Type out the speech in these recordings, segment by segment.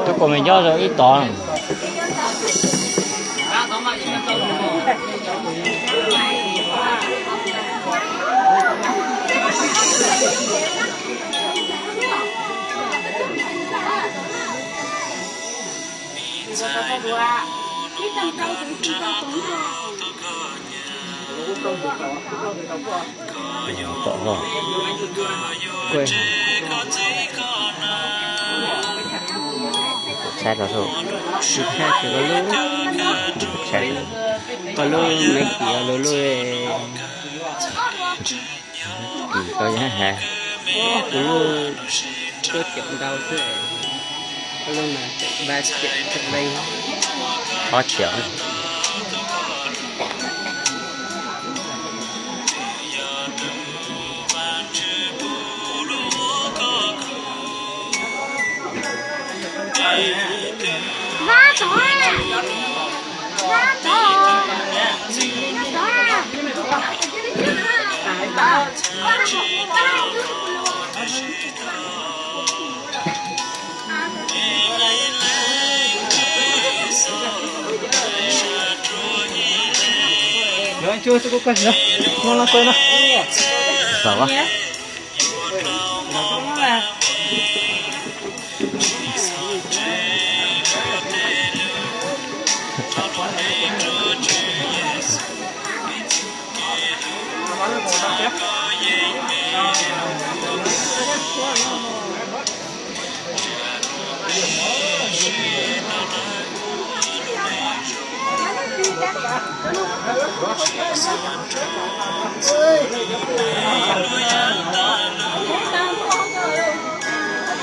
Rau kom me nyob rau ib tod. Tom loj. Kuj saib rau lub, saib rau lub, koj lub me kiv lub lub. Kis koj yeej hais, kuv lub tuaj cawm ntau xwb, koj lub mas ba cawm cawm leej ob cawm.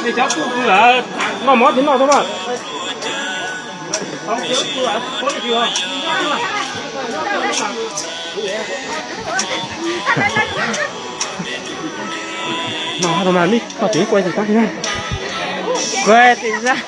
Nej cov kuj kuv lawm, noj mov thiab noj tau mas. Noj tau mas, nej koj tseem quay tim sab. Quay tim sab.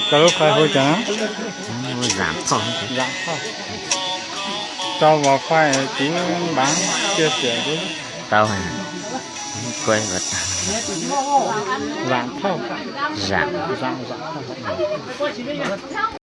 Tau lub file hu cas? Zam thoj. Zam thoj. Tau vov file tiv npav cia siam tiv. Tau. Zam thoj. Zam. Zam, zam thoj.